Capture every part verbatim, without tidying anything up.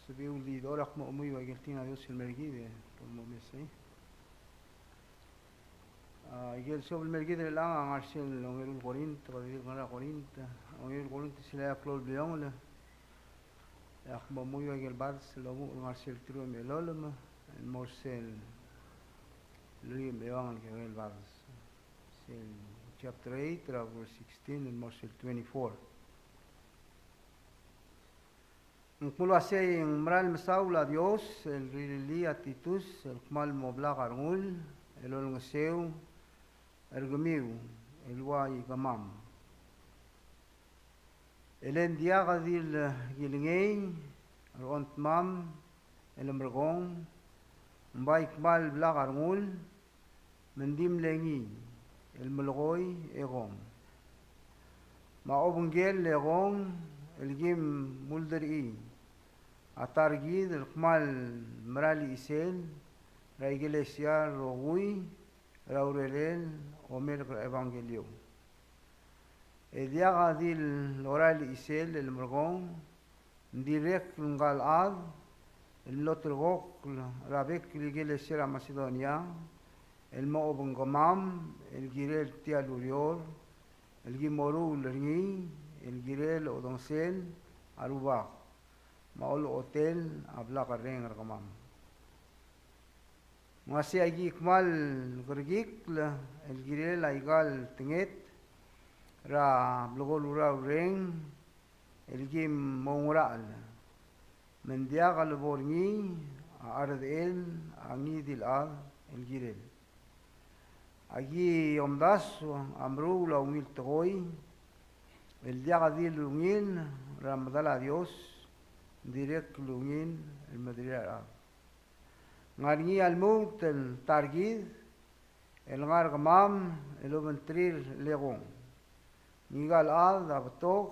Sebechir el di dechor e ak mo chemuiu a ikel tekingel a Dios el mer kid e bo momes. A ikel suobel el mer kid er chelechang a ngar er sel ongeru el Korint, kede di ngar er a Korint, ongeru el Korint sel eai el klou el bliongel. E ak mo chemuiu a ikel bades el omuchel el ngar er sel teruich me a elolem el mo er sel lluich me a eua el kekerei el bades. Sel chapter eight, er a verse sixteen el mo er sel twenty-four. Ng kmo el uasei, ng mera el mesaul a Dios el rirellii a Titus el kmal mo blak a rengul el olengeseu er kemiu el ua ikemam. E le ng diak di le kilengei er a ongtemam el merekong, ng bai kmal blak a rengul, me ng di mle ngii el melekoi e kong. Me a obengkel e kong el kim ulderchii a ta er kid el kmal mera el chisel er a ikelesia el rokui er a urerel omerk er a ebangkelio. E diak di lorael el chisel el merekong, ng dirrek el ngka el chad el mlo ulterekokl er a bek el ikelesia er a Masedonia el mo obengkemam el kirel tia el ureor el ki moruul er ngii el kirel odengesel a Rubak me a olechotel a blak el reng er kemam. Ng uasei aki kmal kerekikl el kirel aika el tenget er a blekolureor el reng el kim oungerachel, me ng diak lebo er ngii a cherdechel a ngii di el chad el kirel. Aki omdasu a meruul a ungil tekoi el diak di lungil er a medal a Dios, ng dirrek el ungil el mederir a rechad. Ng ngar er ngii a lmuut el ta er kid el ngar er kemam el obengterir el ekong. Ngika el chad a betok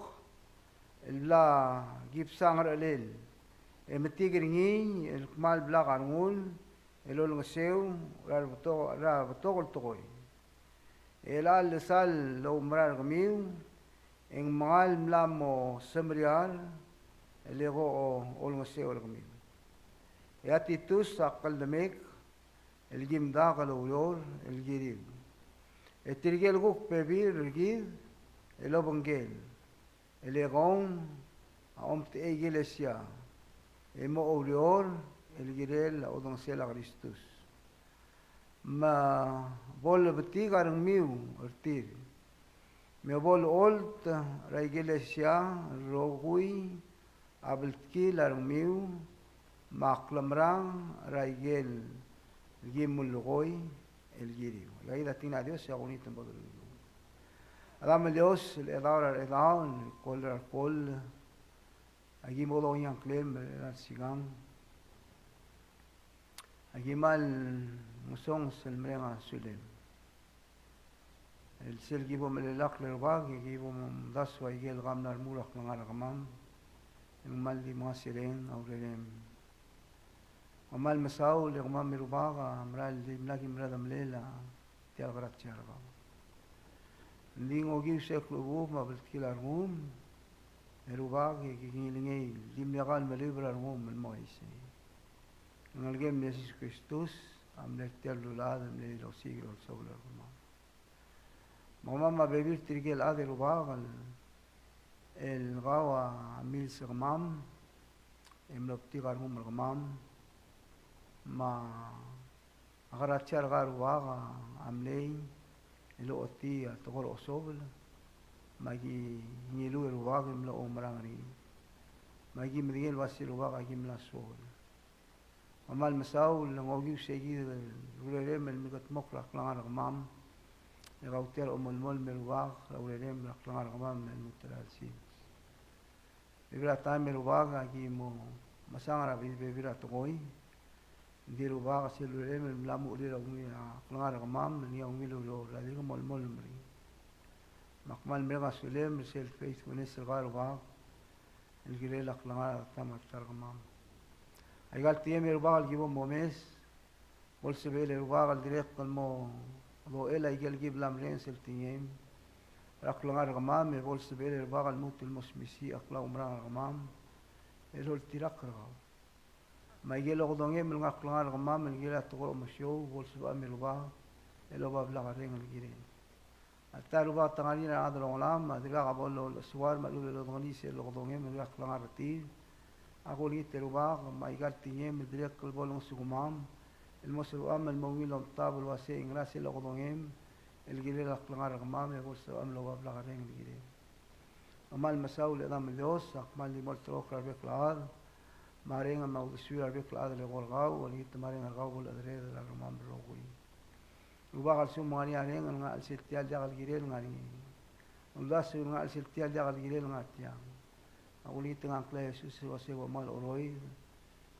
el bla kibsa ngerechelel e metik er ngii el kmal blak a rengul el olengeseu er a rebetok, er a rebetok el tekoi. E chelecha el lsal el oumera er kemiu, e ng mengal mla mo semeriar el eko olengeseu er kemiu. E a Titus a kldemek el kim dak el oureor el kiriu. E tirke el kuk bebil er kid el obengkel el ekong a omtechei a ikelesia e mo oureor el kirel a odengesel a Kristus. Me bo lebetik a rengmiu er tir, me bo lecholt er a ikelesia el rokui a bltkil a rengmiu me a klemerang er a ikel kim melekoi el kiriu. Aika kid a tekingel a Dios, e a kongit me bo dolekoi. A Demam el Dios el chedaol er a rechedaol, el koll er a rekoll, aki mo dongii a ngklem er a sikang. Aki kmal mesonges el mereng a sulem el sel ki bo melelakl er a Rubak, e ki bo momdasu a ikel kmal mla remuul a klengar er kemam, e ng kmal di mengasereng a urerem. Kmal mesaul e kemam e Rubak a mera el dimlak ki mera el melemolem a tia el krasia er kau. Ng di ngokiu se el klechubechub me a bltkil a rengum, e Rubak, e ki ngilengei el di mle kau el melib er a rengum el mo uaisei. Ngelekem el Jesus Kristus a mle tia el beluulechad el mle osiik el olsobel er kemam. Me kemam a bebil er tirke el chad e Rubak el, el kau a milsa er kemam, e mlo betik a rengum er kemam, me a krasia er kau e Rubak a mlei el ochotii a tekoi er a osobel, me aki ngiluu e Rubak e mlo oumerang er ngii. Me aki medengei el uasei e Rubak aki mla suobel. Kmal mesaul el ngokiu se kid el urerem el mekedmokl er a klengar er kemam, e kau tia el omolemolem e Rubak er a urerem er a klengar er kemam el lmuut er a sils. Bebil er a taem e Rubak aki mo mesang er a bebil er a tekoi. Ng di Rubak sel urerem el mla muchel er a ungil a klengar er kemam, ng ngii a ungil el ureor, a dirk molemolem er ngii. Me ak kmal mereng a sulem er sel faithfulness er kau e Rubak el kirel a klengar er a ta me a ta er kemam. Aika el team e Rubak el ki bo momes, bo lsebechel e Rubak el dirrek el mo dochel a ikel ki bla mereng sel team a klengar er kemam, e bo lsebechel e Rubak el lmuut el mo smisiich a klaumerang er kemam el oltirakl er kau. Me aike el okedongem el ngar er a klengar er kemam el kirel a tekoi er a omesiou, bo lsebecham e Rubak el oba blak a reng el kirel. A ta Rubak, te ngar er ngii a rechad er a olengelam a dirkak bo lolechesuar me a lechub e lodengelii sel okedongem el ngar er a klengar er tir. Ak olengit e Rubak me aika el tekingem el dirrek el bo lngesukemam el mo sebecham el mo ungil el omtab el uasei ngera sel okedongem el kirel a klengar er kemam e bo lsebecham el oba blak a reng el kirel. Kmal mesaul e Chedam el Dios, ak kmal di mo olterekokl er a rebek el chad, me a reng me a uldesuir a rebek el chad el eko er kau, olengit me a reng er kau bo lechedereder er a rengmam el rokui. Rubak, a lsekum ng ngar er ngii a reng el ngar er a chelsel tia el diak el kirel el ngar er ngii, uldasu el ngar er a chelsel tia el diak el kirel el ngar tiang, ak olengit e ngak a ngklel a Jesus el uasei bo kmal oroid,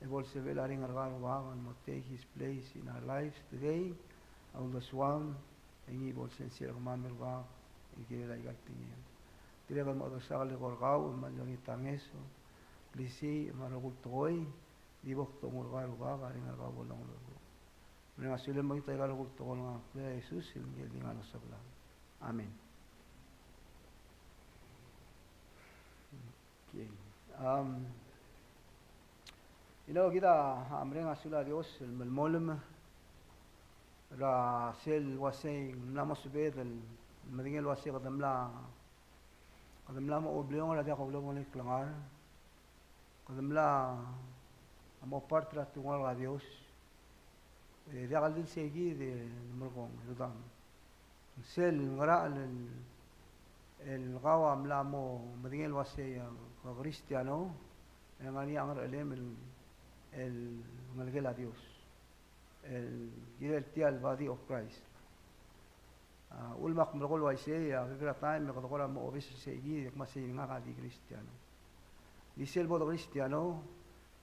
e bo lsebechel a reng er kau Rubak el mo take his place in our lives today. A uldesuam, e ngii bo lsebechel er kemam el Rubak el kirel aika el tekingem. Dirrek el mo odersakl el eko er kau, me a lolengit a ngeso, klisiich, me a rokui el tekoi, di bo kdonguu er kau Rubak, a reng er kau bo longeloluk. Mereng a sulem, olengit aika el rokui el tekoi el ngar er a ngklel a Jesus el ngii el di ngar er a osebelab. Amen. Okay. Um, you know, kid a mereng a sulel a Dios el melemolem er a sel uasei ng mla mo sebeched el medengei el uasei kede mla, kede mla mo obliong er a diak a ulebengelel klengar. Kede mla mo part er a telungalek er a Dios. E diak el di sei kid e, merekong, e Rudam. Sel ngerachel el, el kau a mla mo medengei el uasei ke Kristiano, e ng ngar er ngii a ngerechelem el, el ngelekel a Dios el kirel tia el body of Christ. A, uchul me ak melekoi el uaisei, a bebil er a taem e kede kora mo obes er sei kid e kmo sei ngak a di Kristiano. Di sel bo de Kristiano,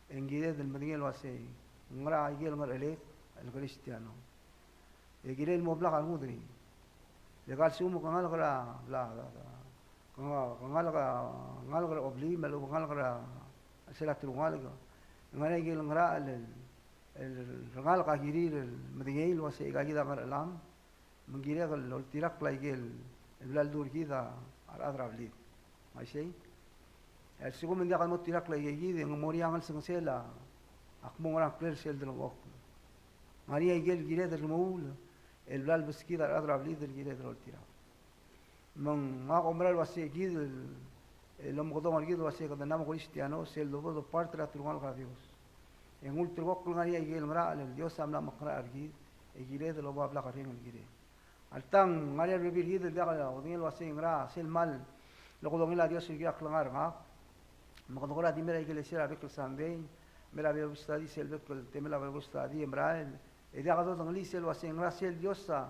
e ng kired el medengei el uasei ngera aike el ngerechelek el Kristiano. E kirel mo blak a rengud er ngii. Le ke a lsekum ke ngalek er a, bla, bla, bla, ke nga-, ke ngalek, ngalek er a oblim, me a lechub e ngalek er a, sel a telungalek, e ngar er ngii aike el ngerachel el, el rengalek a kirir el medengei el uasei aika kid a ngerechelam, me ng kirek el oltirakl aike el bla ledu er kid a rechad er a blid. Me isei? E a lsekum e ng diak el mo oltirakl aike kid, e ng mo er ngii a ngelsengesel a kmo ngera ngklel sel delengchokl. Ngar er ngii aike el kired el remuul el bla lebeskid a rechad er a blid el kired el oltirakl. Me ng, ngak a oumera el uasei kid el, el omekedong er kid el uasei kede mla mo Kristiano, sel dobo de part er a telungalek er a Dios, e ng ulterekokl el ngar er ngii aike el ngerachel el Dios a mla mekngerachel er kid, e kired el oba blak a reng el kirel. Alta ng ngar er ngii a rebebil er kid el diak lodengei el uasei ngera sel kmal lokedongel a Dios el kirel a klengar er ngak. Me kede kora di mei er a ikelesia er a bek el Sunday, mei er a Bible study sel bek el temel a Bible study e merael, e diak dodengelii sel uasei ngera sel Dios a,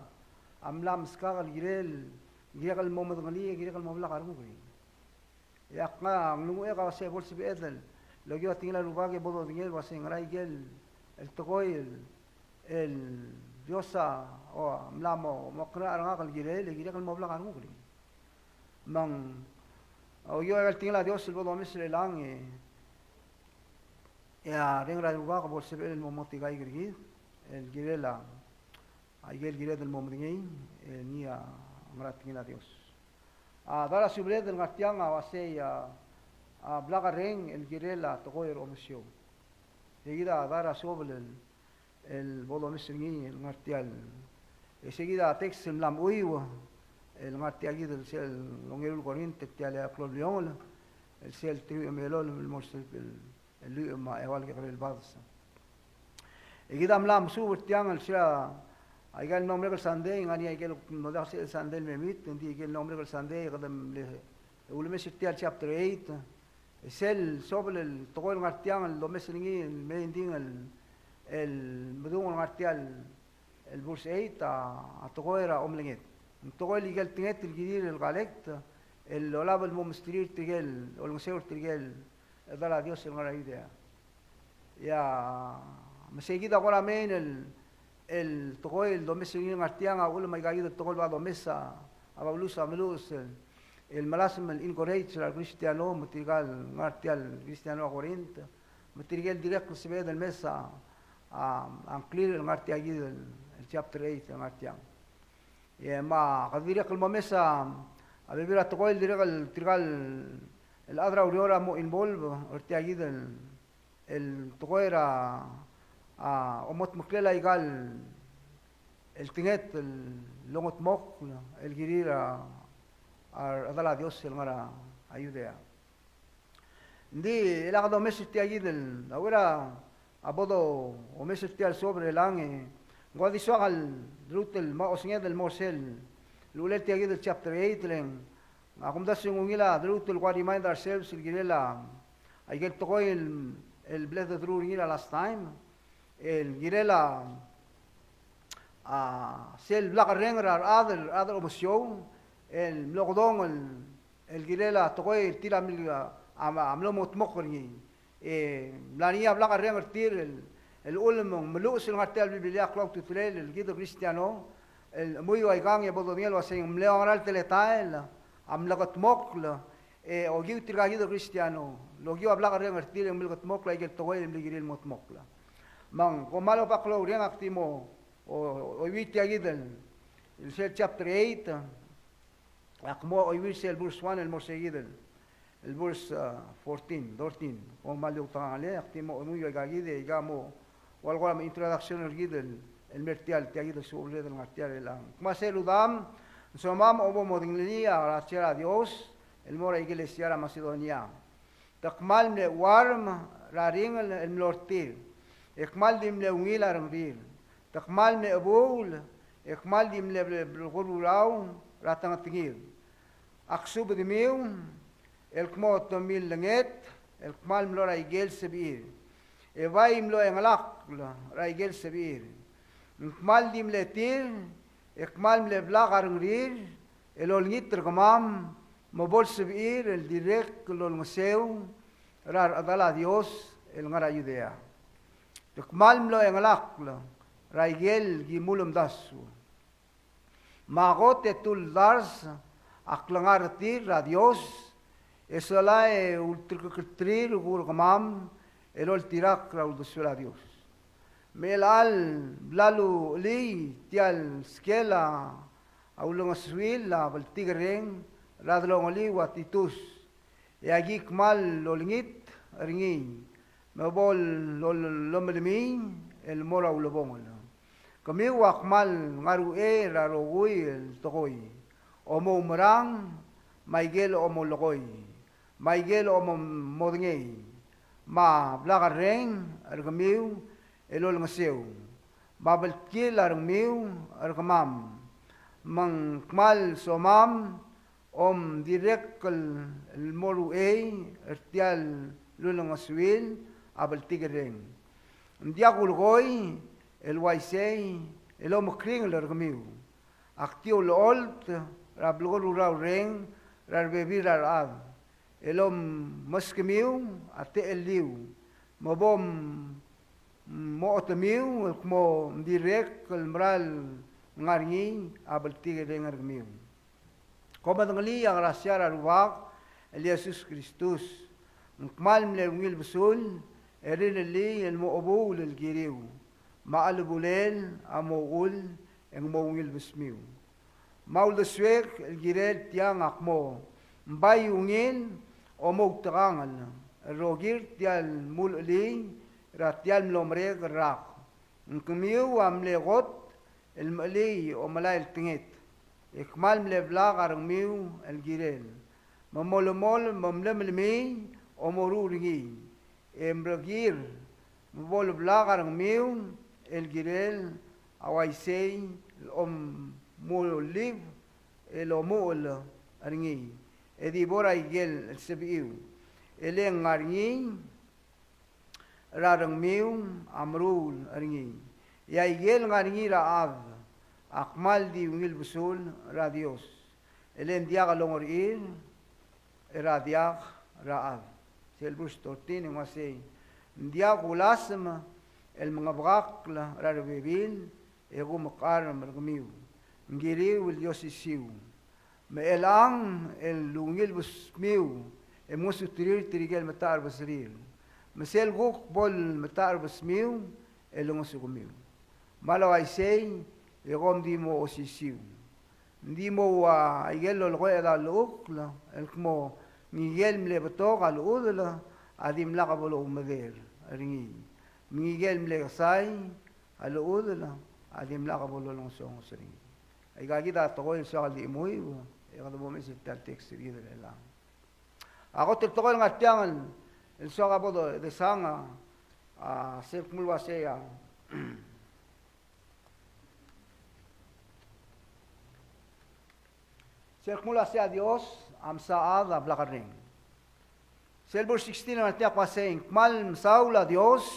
a mla meskak el kirel, kirek el mo medengelii, kirek el mo blak a renguk er ngii. E ak ngar, ng lmuut e kau a se bo lsebeched el okiu a tekingel a Rubak e bo dodengei el uasei ngera ikel, el tekoi el, el Dios a, o, mla mo, mo kngerachel er ngak el kirel, e kirek el mo blak a renguk er ngii. Me ng, okiu a tekingel a Dios el bo domes er chelechang e, e a reng er a Rubak a bo lsebechel el mo mengetikai er kid, el kirel a, a ikel kired el mo medengei, e ngii a ngar er a tekingel a Dios. A, dang a subeled el ngar tiang a uasei a, a blak a reng el kirel a tekoi er a omesiou. E kid a dang a suobel el, el bo domes er ngii el ngar tiang. E se kid a text el mla mechuiu el ngar tiang kid el sel ongeru el Korint, tiang el klou el bliongel, el sel teruich me a elolem el mo er sel el lluich me a eua el kekerei el bades. E kid a mla mesuub er tiang el sel, aika el mlo merek el Sunday, ng ngar er ngii a ikel mlo diak el sel Sunday el me meet, ng di ikel mlo merek el Sunday, e kede mle ulemes er tia el chapter eight. E sel suobel el tekoi el ngar tiang el domes er ngii el mei e ng di el, el medung el ngar tia el el verse eight a, a tekoi er a omelenged. Ng tekoi el ikel tenget el kirir el collect, el olab el mo mesterir tirkel, olengeseu er tirkel chedal a Dios el ngar er a Judea. Ia, me sei kid a kora main el, el tekoi el domes er ngii el ngar tiang a uchul me aika kid el tekoi el ua domes a, a Paulus a meluches el, el melasem el encourage er a re Kristiano, me tirka el ngar tia el Kristiano er a Korint, me tirke el dirrek el sebeched el mes a, a, a ngklir el ngar tia kid el, el chapter eight el ngar tiang. E me kede dirrek el mo mes a, a bebil er a tekoi el dirrek el tirka el chad er a ureor a mo involve er tia kid el, el tekoi er a, a, omodmeklel aika el tenget el longetmokl el kirir a, a rechedal a Dios el ngar er a Judea. Ng di chelecha kede omes er tia kid el, a uchei er a bo domes er tia el sob er chelechang e, ng ko di soak el lmuut el mo osenged el mo er sel, uchelel tia kid el chapter eight, le ng, a, kumdasu e ng ungil a lmuut el ko remind ourselves el kirel a, aike el tekoi el, el bla dederuul er ngii er a last time, el kirel a, a, sel blak el reng er a rechad, rechad er a omesiou, el mlo kedong el, el kirel a tekoi el tir a mil, a, a, a mlo modmokl er ngii. E mla er ngii a blak el reng er tir el, el uchul me ng meluches el ngar tia el Biblia el klou a ultutelel el kid el Kristiano, el chemuiu aikang e bo dodengei el uasei ng mle ua ngera el teletael a mlekedmokl, e okiu tirka kid el Kristiano, el okiu a blak el reng er tir e ng mlekedmokl aike el tekoi el mle kirir el modmokl. Me ng kmal oba klou el reng, ak di mo, o, o, oiuii tia kid el, el sel chapter eight, ak mo oiuii sel verse one el mo er se kid el, el verse, a, fourteen, thirteen. Kom kmal di outekangel e, ak di mo oiuii aika kid e, aika mo, ua el kora me introduction er kid el, el mer tia el, tia kid el suobel el ngar tia el chelechang. Kmo a sel udam, ng somam a bo modengelii a grasia er a Dios el mo er a ikelesia er a Masedonia. Te kmal mle chuarm er a ringel el mlo er tir, e kmal di mle ungil a rengrir. Te kmal mle chebuul, e kmal di mle bel-, belkururau er a tengetengir. Ak subedemiu el kmo te millenget el kmal mlo er a ikel sebechir, e bai mlo chengelakl er a ikel sebechir. Ng kmal di mle tir, e kmal mle blak a rengrir el olengit er kemam me bo lsebechir el dirrek el olengeseu er a rechedal a Dios el ngar er a Judea. Te kmal mlo chengelakl er a ikel ki mulemdasu. Me a kot e te uldars a klengar er tir er a Dios, e sola e ultereketerir kuk er kemam el oltirakl er a uldesuel a Dios. Me chelecha el bla luchelii tia el skel a ulengesuil a bltikerreng er a delongeliu a Titus, e aki kmal olengit er ngii me bo lo-, lomelemii el mo er a ulebongel. Kemiu a kmal ngar er a uchei er a rokui el tekoi, omoumerang, me a ikel omelekoi, me a ikel omodengei, me a blak el reng er kemiu el olengeseu, me a bltkil a rengmiu er kemam. Me ng kmal somam om dirrek el, el mo er a uchei er tia el ulengesuil a bltikerreng. Ng diak kulekoi el uaisei el omekringel er kemiu. Ak di ulecholt er a blekerurau el reng er a rebebil er a rechad el omeskemiu a techelliu, me bo m-, mo otemiu el kmo ng dirrek el mera el ngar er ngii a bltikerreng er kemiu. Kom medengelii a grasia er a Rubak el Jesus Kristus. Ng kmal mle ungil besul e rirellii el mo chebuul el kiriu, me a chelebulel a mo uchul e ng mo ungil besmiu. Me a uldesuek el kirel tiang a kmo ng bai ungil omoutekangel el rokir tia el mulechelii er a tia el mlo merek el rak. Ng kemiu a mle kot el mechelii omelai el tenget, e kmal mle blak a rengmiu el kirel, me molemolem, me mlemelemii omoruul er ngii, e mrekir me bo leblak a rengmiu el kirel a uaisei el omulib el omuchel er ngii, e di bo er a ikel sebechiu, e le ng ngar er ngii er a rengmiu a meruul er ngii. E a ikel ngar er ngii er a chad a kmal di ungil besul er a Dios, e le ng diak longerir er a diak er a chad. Sel verse thirteen e ng uasei, ng diak kulasem el mengebekakl er a rebebil e kumekcharm er kemiu. Ng kiriu el di osisiu. Me chelechang el ungil besmiu e mengesuterir tirke el metacherbeserir. Me sel kuk bo lemetacherbesmiu e lengesukemiu. Me a le uaisei e kom di mo osisiu. Ng di mo ua ikel lolekoi a llechukl el kmo ngikel mle betok a llechudel a dimlak bo loumeder er ngii. Me ngikel mle kesai a llechudel a dimlak bo lolengesonges er ngii. Aika kid a tekoi el soak el di chemuiu e kede mo omes er tia el text er kid er chelechang. A kot el tekoi el ngar tiang el soak a bo dodesang a, a sel kmo el uasei a, sel kmo el uasei a Dios a msa a chad a blak el reng. Sel verse sixteen el ngar tiang a uasei, ng kmal mesaul a Dios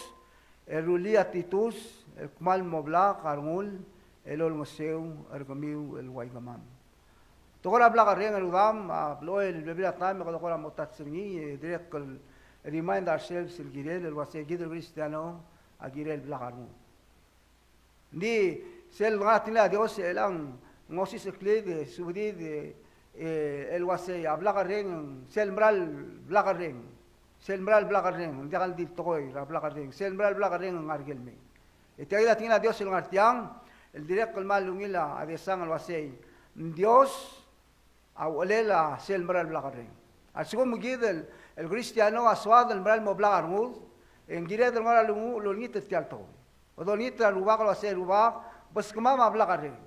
el rullii a Titus el kmal mo blak a rengul el olengeseu er kemiu el ua ikemam. Tekoi er a blak el reng, rudam, a blechoel el bebil a taem e kede kora mo touch er ngii, e dirrek el remind ourselves el kirel el uasei kid el Kristiano a kirel blak a rengul. Ng di sel ngar er ngii a Dios e chelechang ng osisecheklid e subedid e, e, el uasei a blak el reng, sel mera el blak el reng. Sel mera el blak el reng, ng diak el di tekoi er a blak el reng. Sel mera el blak el reng a ngar er kel mei. E tia kid a tekingel a Dios el ngar tiang, el dirrek el kmal ungil a desang el uasei, ng Dios a uchelel a sel mera el blak el reng. A lsekum kid el, el Kristiano a soad el mera el mo blak a rengud, e ng kired el ngar er a lenguu el olengit er tia el tekoi. Kede olengit er a Rubak el uasei, Rubak, beskemam a blak el reng.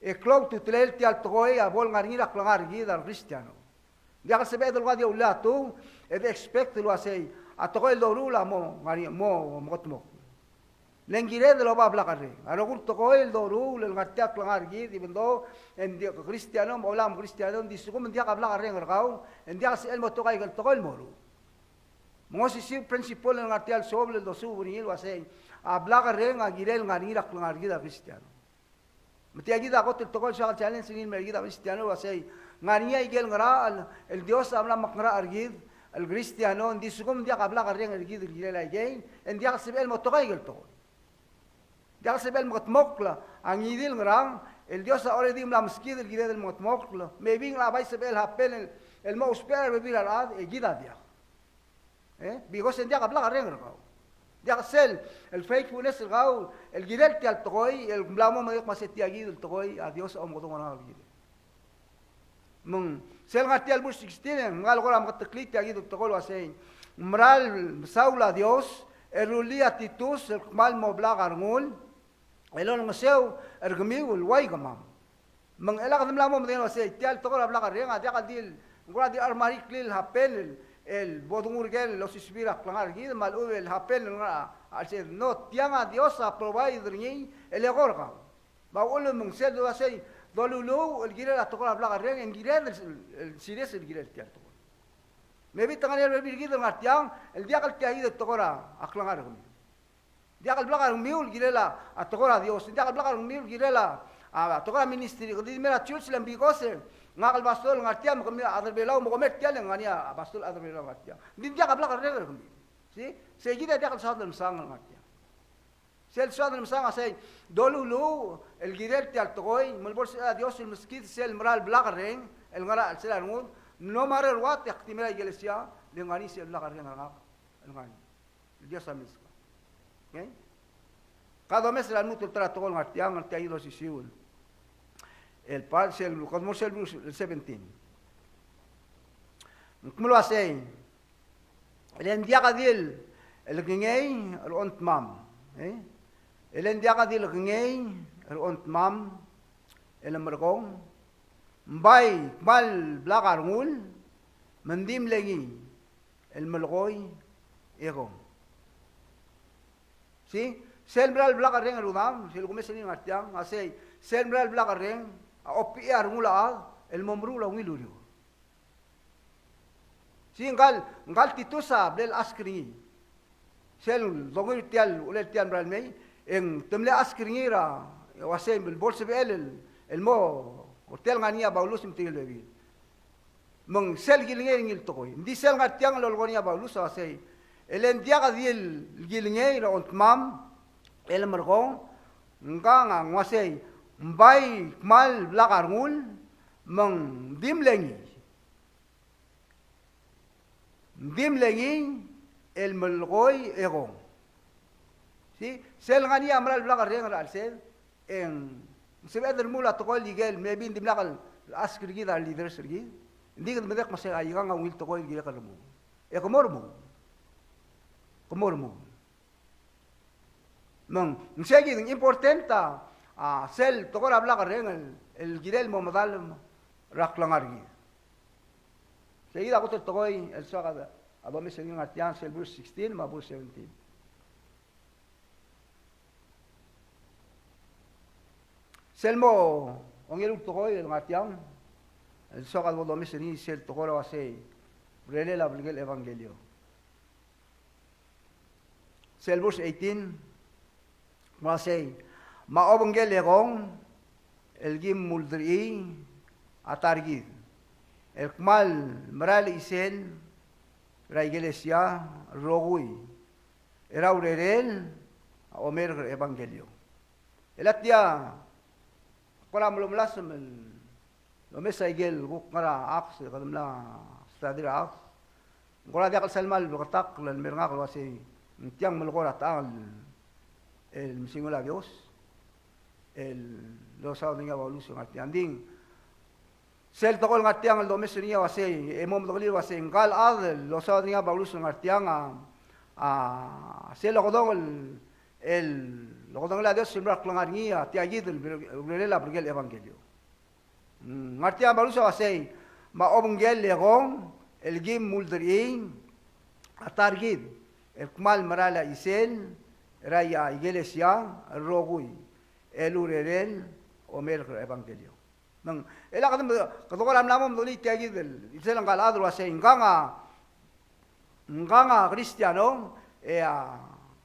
E klou a ultutelel tia el tekoi a bo el ngar er ngii er a klengar er kid a re Kristiano. Ng diak el sebeched el ua di oulatuo e de expect el uasei a tekoi el doruul a mo ngar er ngii, mo mekedmokl. Le ng kired el oba blak el reng. A rokui el tekoi el doruul el ngar tia el klengar er kid, even though e ng di Kristiano, me a uchul me a Kristiano, ng di lsekum ng diak a blak el reng er kau, e ng diak el sebechel el mo otok a ikel tekoi el moruul. Me ng osisiu el principle el ngar tia el suobel el dosuub er ngii el uasei a blak el reng a kirel ngar er ngii er a klengar er kid a Kristiano. Me tia kid a kot el tekoi el soak el challenge er ngii el mei er kid a Kristiano el uasei, ngar er ngii a ikel ngerachel el Dios a mla mekngerachel er kid el Kristiano, ng di lsekum ng diak a blak el reng er kid el kirel aikei, e ng diak el sebechel el mo otok a ikel tekoi. Ng diak el sebechel el mekedmokl a ngii di el ngerang, el Dios a already mla meskid el kired el mekedmokl, maybe ng locha bai sebechel el happen el, el mo ousbech er a rebebil er a rechad, e kid a diak. E? Because ng diak a blak el reng er kau. Diak sel, el faithfulness er kau, el kirel tia el tekoi, el mla mo medengei el kmo se tia kid el tekoi a Dios a omekedong er ngak el kirel. Me ng sel ngar tia el verse sixteen, e ng kmal kora meketeklii tia kid el tekoi el uasei, ng mera el mesaul a Dios el rullii a Titus el kmal mo blak a rengul el olengeseu er kemiu el ua ikemam. Me ng chelechang e kede mla mo medengei el uasei tia el tekoi er a blak el reng a diak el di el, ng kora di a remariklii el happen el, el bo dengu er ker el osiseb er a klengar er kid me a lechub e el happen el ngar er a chelsel. No, tiang a Dios a provide er ngii el eko er kau. Me a uchul me ng sel uasei doluluuch el kirel a tekoi er a blak el reng, e ng kired el, el serious el kirel tia el tekoi. Maybe te ngar er ngii a rebebil er kid el ngar tiang el diak el tia kid el tekoi er a klengar er kemiu. Diak el blak a rengmiu el kirel a tekoi er a Dios. Diak el blak a rengmiu el kirel a, a tekoi er a ministry. Kede di mei er a church le ng because e ngak el pastor el ngar tiang, me kemiu a chad er a Belau, me kom mei er tiang le ng ngar er ngii a pastor el chad er a Belau el ngar tiang. Ng di diak a blak el reng er kemiu. See? Sei kid a diak el soad el mesang el ngar tiang. Sel soad el mesang a sei doluluuch el kirel tia el tekoi, me le bo lsebechel a Dios el meskid sel mera el blak el reng el ngar er a chelsel a rengud, no matter what, e ak di mei er a ikelesia, le ng ngar er ngii sel blak el reng er ngak el ngar er ngii. El Dios a milskak. Okay? Ka domes er a lmuut el ta er a tekoi el ngar tiang, el tia kid el osisiu el, el part sel, kede mo er sel verse seventeen. Ng kmo el uasei, e le ng diak di lekengei er a ongtemam. E? E le ng diak di lekengei er a ongtemam, e le merekong, ng bai kmal blak a rengul, me ng di mle ngii el melekoi e kong. See? Sel mera el blak el reng, rudam, sel kumes er ngii el ngar tiang, a sei, sel mera el blak el reng a opichii a rengul a chad el mo meruul a ungil uriul. See, ngkal, ngkal Titus a mle ask er ngii. Sel donguiu er tia el, uchelel tia el mera el mei, e ng te mle ask er ngii er a, uasei, el bo lsebechel el, el mo, er tia el ngar er ngii a Paulus me tirke el bebil. Me ng sel kilengei er ngii el tekoi. Ng di sel ngar tiang el lolekoi er ngii a Paulus a uasei, e le ng diak di el kilengei er a ongtemam, e le merekong, ngkang a ng uasei, ng bai kmal blak a rengul, me ng di mle ngii. Ng di mle ngii el melekoi e kong. See? Sel ngar er ngii a mera el blak el reng er a chelsel, e ng sebeched el remuul a tekoi el ikel, maybe ng dimlak el ask er kid a leaders er kid, ng di kede medengei me se aikang a ungil tekoi el kirek el remuul. E ke mo remuul. Ke mo remuul. Me ng, ng sei kid, ng important a, a, sel tekoi er a blak el reng el, el kirel mo medalem er a klengar er kid. Sei kid a kot el tekoi el soak a, a domes er ngii el ngar tiang, sel verse sixteen me a verse seventeen. Sel mo ongeru el tekoi el ngar tiang, el soak a bo domes er ngii sel tekoi er a uasei, urerel a belkul el ebangkelio. Sel verse eighteen, uasei, me a obengkel ekong el kim ulderchii a ta er kid el kmal merael a chisel er a ikelesia el rokui er a urerel a omerk er a ebangkelio. E le tia, kora mlo melasem el lomes a ikel kuk ngar er a Acts, e kede mla study er a Acts. Ng kora diak el sal kmal bleketakl el mer ngak el uasei, ng tiang melekoi er a techang el mesiungel a Dios, el losaod er ngii a Paulus el ngar tiang. Ng di sel tekoi el ngar tiang el domes er ngii a uasei, e mo medengelii el uasei, ngka el chad el losaod er ngii a Paulus el ngar tiang a, a, sel lokedong el, el lokedongel a Dios el mla er a klengar er ngii a tia kid el, urerel a belkul el ebangkelio. Mm, ngar tiang a Paulus a uasei, me a obengkel ekong el kim ulderchii a ta er kid el kmal merael a chisel er a ikelesia el rokui el urerel omerk er a ebangkelio. Me ng, e le kede, kede kora mla mo medengelii tia kid el, sel ngka el chad el uasei, ngkang a, ngkang a Kristiano, e a,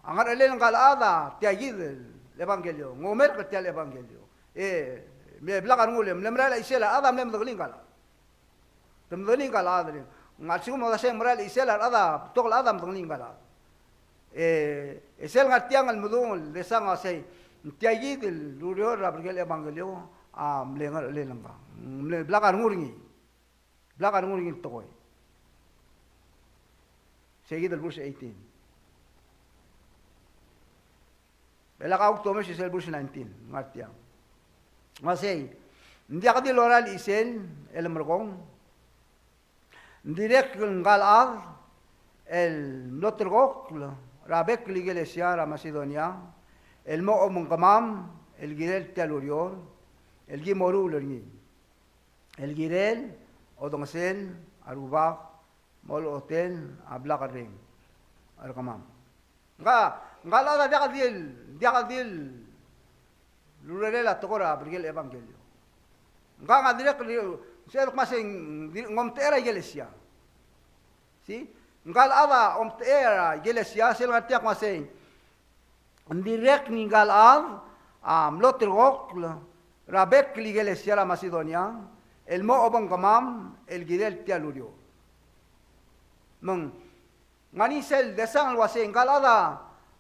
a ngerchelel ngka el chad a tia kid el ebangkelio, ng omerk er tia el ebangkelio. E, me blak a rengul, e mle merael a chisel a rechad a mle medengelii ngka el chad. Te medengelii ngka el chad, e ng a lsekum e kede uasei ng merael a chisel a rechad a, betok el chad a medengelii ngka el chad. E, e sel ngar tiang el medung el desang a uasei, ng tia kid el ureor er a belkul el ebangkelio a mle ngerchelel ngkang. Mle blak a rengul er ngii. Blak a rengul er ngii el tekoi. Sei kid el verse eighteen. E le kau domes er sel verse nineteen, ngar tiang. Uasei, ng diak di lorael a chisel el merkong, ng dirrek el ngka el chad el mlo ulterekokl er a bek el ikelesia er a Masedonia el mo obengkemam el kirel tia el ureor el ki moruul er ngii, el kirel odengesel a Rubak me a olechotel a blak el reng er kemam. Ngka, ngka el chad a diak di el, diak di el urerel a tekoi er a belkul el ebangkelio. Ngkang a dirrek el, sel kmo sei ng omtechei er a ikelesia. See? Ngka el chad a omtechei er a ikelesia, sel ngar tiang kmo sei, ng dirrek ngii ngka el chad a mlo ulterekokl er a bek el ikelesia er a Masedonia el mo obengkemam el kirel tia el ureor. Me ng ngar ngii sel desang el uasei ngka el chad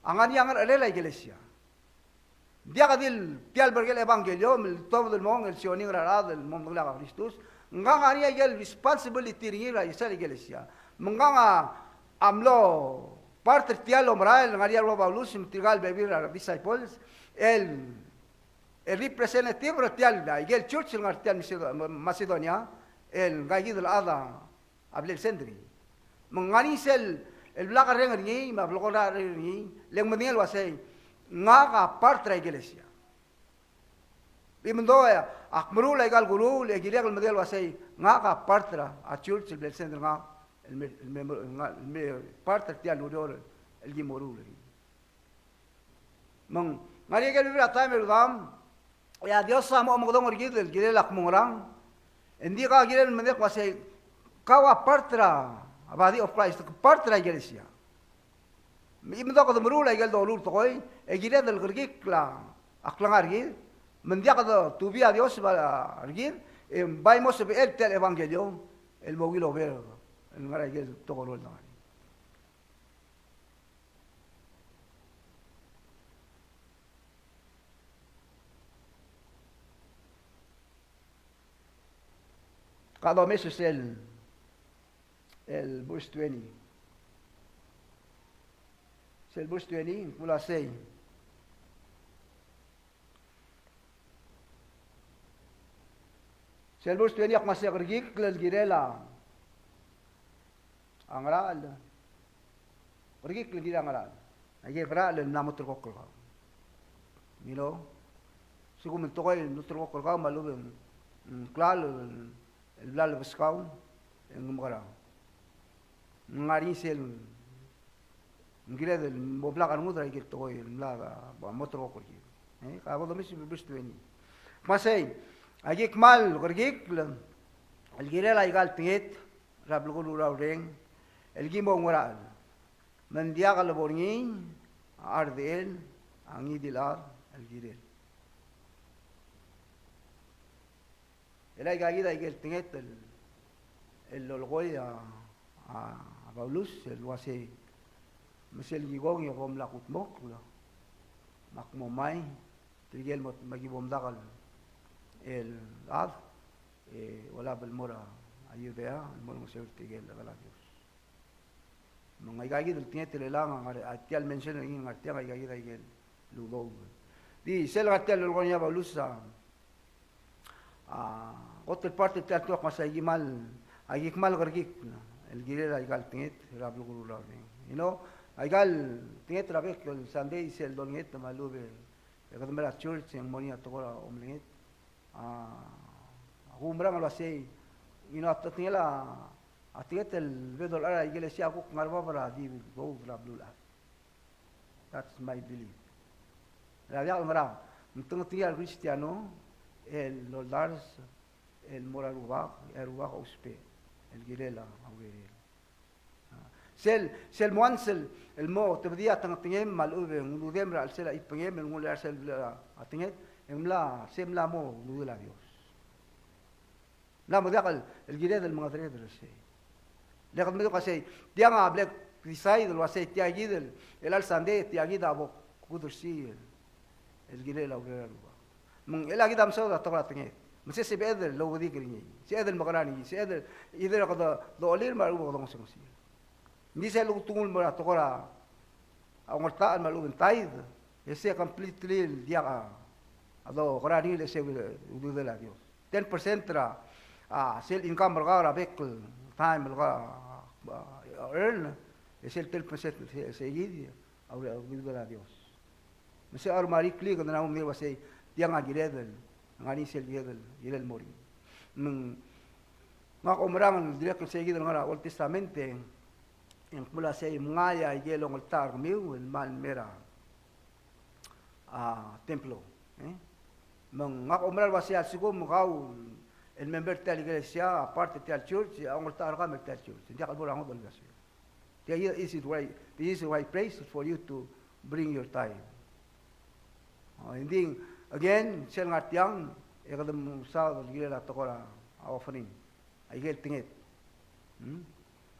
a ngar ngii a ngerchelel a ikelesia. Diak di el tia el belkul el ebangkelio me le tobed el mong el sioning er a rechad el mo medengelii a Kristus. Ngkang a ngar ngii a ikel responsibility er ngii er a sel ikelesia. Me ngkang a mlo part er tia el omerael el ngar ngii a rubak el Paulus me tirka el bebil er a disciples el, el representative er tia el, ikel church el ngar tia el Macedo-, Macedonia, el ngka kid el chad a a bla el send er ngii. Me ng ngar ngii sel, el blak a reng er ngii, me a blak a reng er ngii, le ng medengei el uasei, ngak a part er a ikelesia. Even though, e, ak meruul aika el kuruul, e kirek el medengei el uasei, ngak a part er a church el bla el send er ngak, el me, el me, el me part er tia el ureor, el ki moruul er ngii. Me ng ngar ngii a ikel bebil er a taem e rudam, e a Dios a mo omekedong er kid el kirel a kmo ngerang, e ng di kau a kirel el medengei el uasei kau a part er a body of Christ, part er a ikelesia. Me even though kede meruul a ikel doruul el tekoi, e kired el kerekikl a klengar er kid, me ng diak de tubii a Dios er kid, e bai mo sebechel tia el ebangkelio el mo ungil oberk el ngar er a ikel tekoi el ngar er ngii. Ka domes er sel, el verse twenty. Sel verse twenty, ng kmo uasei. Sel verse twenty a kmo sei, kerekikl el kirel a ngerachel. Kerekikl el kirel a ngerachel. Aike el ngerachel el mla mo ulterekokl er kau. You know? Sekum el tekoi el ulterekokl er kau me a lechub e ng klalo el bla lebeskau, e ng mekerang. Ng ngar er ngii sel ng kired el mo blak a rengud er aike el tekoi el mla mo ulterekokl er kid. E, ka bo domes el verse twenty. Kmo sei, aki kmal kerekikl el kirel aika el tenget er a belkul er a ureng el ki mo oungerachel, me ng diak lebo er ngii a cherdechel a ngii di el chad el kirel. El aika kid a ikel tenget el, el lolekoi a, a Paulus el uasei, me sel ki kong e kom mla kudmokl, me ak mo mai, tirke el mo, me ki bo mdak el chad, e olab el mo er a Judea, el mo olengeseu er tirke el chedal a Dios. Me ng aika kid el tenget el chelechang a ngar, a tia el mention er ngii el ngar tiang, aika kid a ikel udoud. Di sel ngar tia el lolekoi er ngii a Paulus a, a kot el part er tia el tekoi a kmo sei aki kmal, aki kmal kerekikl el kirel aika el tenget er a belkul er a ureng. You know, aika el tenget er a bek el Sunday sel dolenget me a lechub e kede mei er a church e ng mo er ngii a tekoi er a omelenget. A, a kumerang el uasei, you know, a tekingel a, a tenget el bo dolechar a ikelesia a kuk ngar er a bab er a di udoud er a beluulechad. That's my belief. Er a diak el ngerang, ng tengetengiil a Kristiano el oldars el mo er a Rubak, e a Rubak a ousbech el kirel a urerel. Sel, sel mo ansel el mo tebedii a tengetengem me a lechub e ng ududem er a chelsel a chipengem el nguu el chad er sel a tenget, e ng mla, se mla mo ududel a Dios. Mla mo diak el, el kired el mengedereder er sei. Le kede medengei el uasei, tiang a bla kdecide el uasei tia kid el, el chelecha el Sunday, tia kid a bo kudersii el el kirel a urerel a Rubak. Me ng chelecha kid a mesaod a tekoi er a tenget. Me se sebeched el ouedikel er ngii, sebeched el mekerang er ngii, sebeched el either kede docholir me a lechub e kede ongesengesii. Ng di sel ultungul el mo er a tekoi er a ongeltachel me a lechub e ng tithe, e se completely el diak a dokerang er ngii el se ududel a Dios. Ten percent er a, a, sel income er kau er a bek el taem el kau a, a, earn, e sel ten percent se, se kid a ure, a ududel a Dios. Me se a ur me a rik el kede mla mo medengei el uasei tiang a kired el, ngar er ngii sel kired el, kired el mo er ngii. Me ng, ngak a oumerang el dirrek el sei kid el ngar er a Old Testament e ng kmo el uasei mngai a ikel ongeltachel er kemiu el kmal mei er a, a, templo. E? Me ng ngak a oumerang el uasei a lsekum kau el member er tia el ikelesia, a part er tia el church, a ongeltachel er kau a mei er tia el church. Ng diak el bo er a ngodech el basio. Tia, this is why, this is why place for you to bring your tithe. O, ng di, again, sel ngar tiang, e kede mesaod el kirel a tekoi er a offering. A ikel tenget. Hmm?